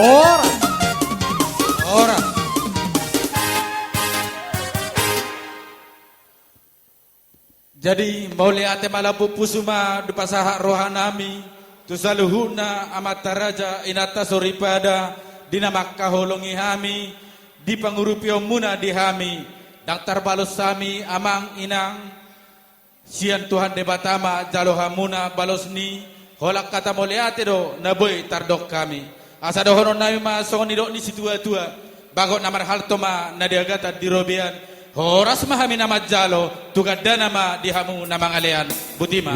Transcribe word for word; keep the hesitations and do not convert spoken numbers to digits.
Horas. Horas. Jadi, mauliate ma, lampusuma, dipasahat rohanami tu saluhutna amanta raja, inanta soripada, di na mangkaholongi hami, di pangurupionmuna di hami, ndang tarbalos hami, amang, inang, sian Tuhan Debata ma jalo hamuna balos ni holan hata mauliate do na boi tardok hami. Asa dohononnami ma songon nidok ni situatua: Bagot na marhalto ma na di agatan di robean. Horas ma hami na manjalo, tu gandana ma di hamu na mangalean. Botima.